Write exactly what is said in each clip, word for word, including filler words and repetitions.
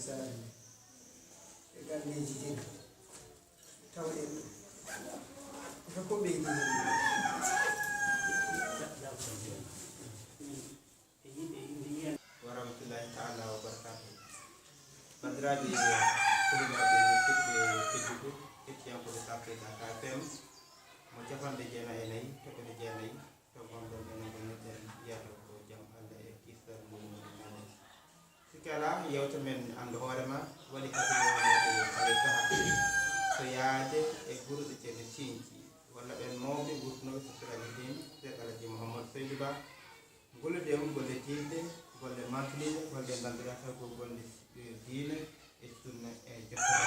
Saare e galleeji ɗin, tawɗen ko ko ɓeydi e yimɓe yimɓe yiyan. Wa rahmatullahi taala wa barakatuh. Bandiraɓe, sehilaaɓe, musidɓe tedduɓe, hettiyankooɓe Safrika K F M, mo capanɗe jeenayi e nayi, toɓɓere jeenayi, to gonɗon, enen ko neɗɗen, yiyata ko jam Allah e kisal mum woni meɗen. Sikke alaa, yewta men Anndu Hoore Ma waɗi hakkille wonande alay saha. So yaade e gurɗe ceerno Ciñci, walla ɓen mawɓe gurtunooɓe sosiraaji diine, Seeɗ Alaji Mouhamadou Seydou Ba, gollude e mum golle tiiɗɗe, golle mantiniiɗe, golle ɗe ngannduɗaa tawi ko golle, eh, diine e sunna e jokkere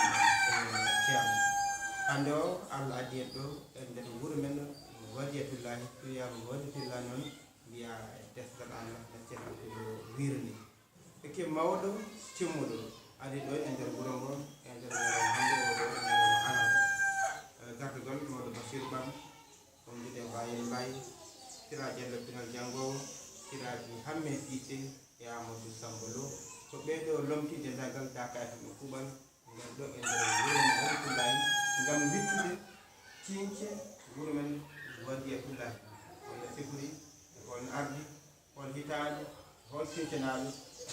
e ceerno. Hannde o, Allah addi en ɗo e nder wuro men Wadiyatullahi, wiyaama Wadiyatullahi noon, mbiyaa e desngal Allah no ceerno Abdou wirni. Ɓe ke mawɗo timmuɗo ari ɗo e nder wuro ngo, e nder ñalawma hannde o ɗo e ñalawma alarba. Eh, gardugol mawɗo Bachir Bam, on mbiɗe Bayel Mbay, Sira Diallo Pinal Janngoowo, Siraaji Hamme Siise e Amadou Sambo Lo. Ko ɓee ɗo lomti denndaangal Daaka F M e kuuɓal ngal ɗo e nder wuro ngo Wadiyatullahi ngam wittude ciñce wuro men Wadiyatullahi. Walla sifori e ko on ardi. Hol hitaande, hol sincanaaɓe,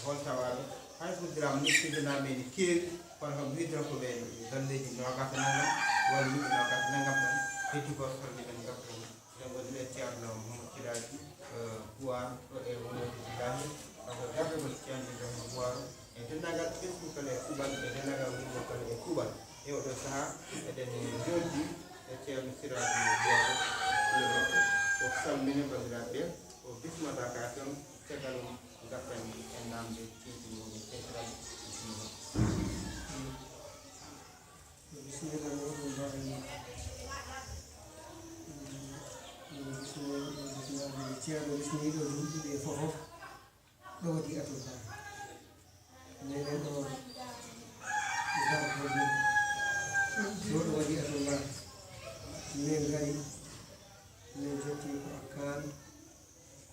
hol tawaaɓe? Hay so uddiraama ni, sincanaaɓe ene keewi, kono kam wiidata ko ɓe galleeji noogaas e nanngam, walla yimɓe noogaas e nanngam tan, heddi ko sorde men ngartani. Eɗen ngondi ɓe ceerno Mamadou Siraaji, eh, Buwaar, ɗo e wonde Siraaji, kanko gardagol ceerno Ibrahima Buwaar, e denndaangal ɓesngu kala e kuuɓal, e denndaangal wuro kala e kuuɓal. E oɗo sahaa, eɗen njoɗdi e ceerno Siraaji Buwaar, o salmina banndiraaɓe ɓe. O bismata ka kam, caggal mum, ngarten e namde, ciñci mum, e caggal, bismillah. Bismillah, mo ɗum mbaɗi. Bismillah, bismillah, ceerno, bismillah, ɗo ɗum ɗiɗi e fof fof. Ɗo waɗi atullah. Meɗen ɗo garɗo ɗum. Ɗo ɗo waɗi atullah. Min ngari, min jotti ko Akkan.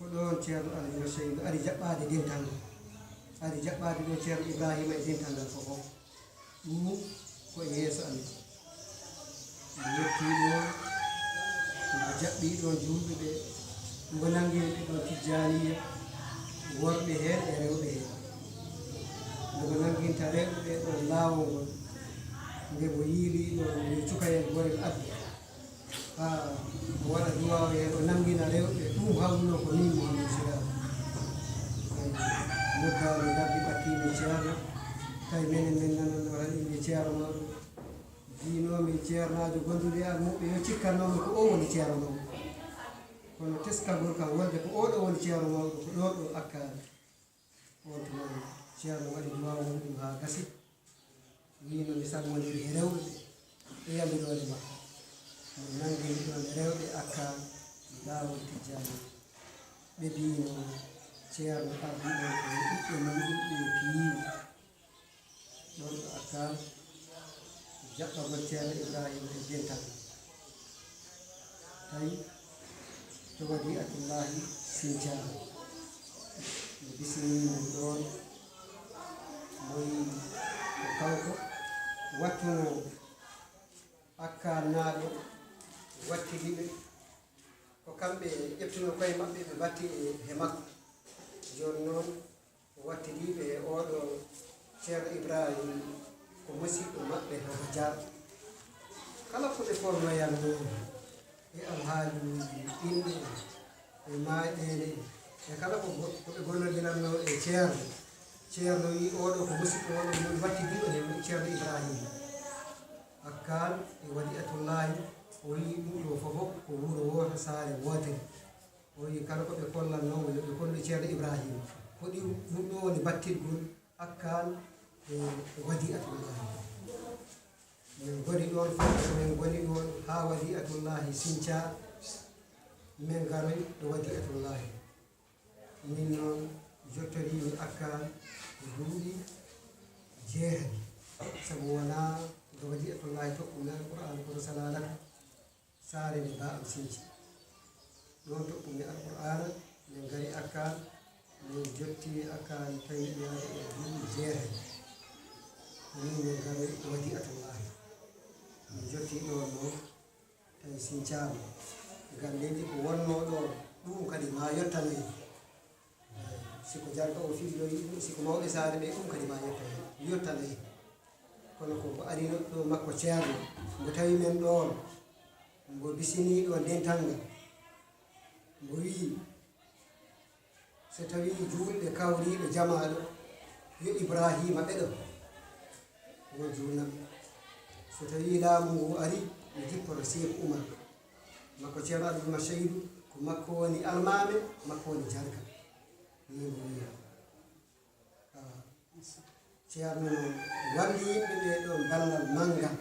Ko ɗoon ceerno Alhaji Seydou ari jaɓɓaade dental ngal. Ari jaɓɓaade ɗo ceerno Ibrahima e dental ngal fof fof. Ɗum ko e yeeso amin. Mbo yettii ɗoon, mbo jaɓɓii ɗoon juulɓe ɓe, mbo nanngini ɓe ɗoon tijjaaniya, worɓe heen e rewɓe heen. Nde mbo nannginta rewɓe ɓe ɗoon laawol ngol, nde mbo yiilii ɗoon yo cukayel gorel addu. Haa o waɗa duwaaw heen, o nanngina rewɓe, ɗum hawnoo ko miin Mouhamadou Siraji. Tawi noddaani ngardi ɓattiimi ceerno, tawi menen min nanannoo tan innde ceerno mawɗo. Jiinoomi ceernaajo gonduɗo e almuɓɓe, yo cikkannoomi ko o woni ceerno mawɗo. Kono teskagol kam wonde ko oɗo woni ceerno mawɗo, ko ɗo ɗo Akkaari. On tuma ceerno waɗi duwaaw mum ɗum haa gasi. Wii no mi salmondirii e rewɓe ɓe e yamiroore makko. Mo nanngini ɗoon rewɓe Akkan laawol Tijjaani. Ɓe mbiino ceerno ardii ɗoon ko ɓiɓɓe mum ɗum ɓe piyiino. Ɗoon ɗo Akkan jaɓɓagol ceerno Ibrahima e dental. Tawi to Wadi'atullaahi Sincaama. Ɓe bismii mo ɗoon, mo wi'i ko kanko wattunoo Akkaannaaɓe, wattidi ɓe, ko kamɓe ƴeftunoo koye maɓɓe, ɓe mbaɗti e, he makko. Jooni noon, o wattidi ɓe e ooɗo Ceerno Ibrahim, ko musiɗɗo maɓɓe hoto jar. Kala ko ɓe fornoyannoo e alhaaliuji inɗe en, e maayɗeele en, e kala ko go-, ko ɓe gollondirannoo e ceerno, ceerno wii, "Ooɗo ko musiɗɗo, ooɗo min wattidi ɗum e Ceerno Ibrahim." Akkan e Wadi'atullaahi, o wii, "Ɗum ɗoo fof ko wuro wooto, saare wootere." O wii, kala ko ɓe kollannoo mo, yo ɓe kollu Ceerno Ibrahim. Ko ɗi, ɗum ɗoo woni battirgol Akkan e Wadi'atullaahi. Min ngoni ɗoon fof, min ngoni ɗoon haa Wadi'atullaahi Sinca, min ngaroy ɗo Wadi'atullaahi. Min noon, jottoriimi Akkan ko duuɓi jeetati, sabu wonaa ɗo Wadi'atullaahi toɓɓumi Alqur'aana, kono Salaalatu, saare nde Ba am Sinci. Ɗoon toɓɓumi Alqur'aana, min ngari Akkan, min jotti Akkan tawi yaade e duuɓi jeetati. Min min kadi wadi atullahi. Min jotti ɗo no tawi sincaama. Ngam leydi ko wonno ɗo ɗum kadi ma yottano en. Si ko jarga o filloyi ɗum, si ko mawɓe saare ɓe ɗum kadi ma yottano en, yottano en. Kono ko mbo arino ɗo makko ceerno, mbo tawi men ɗoon, mbo bisini ɗo dental ngal, mbo wii, so tawi juulɓe kawriiɓe jamaaɗo, yo Ibrahima ɓeɗo won juulnaɓe. So tawi laamu ngu ari, mi jippoto Seeku Umar. Makko ceerno Abdul Mashaidu, ko makko woni almaame, makko woni jarga. Ni mo wiya. Ah, ceerno noon walli yimɓe ɓe ɗo ballal manngal.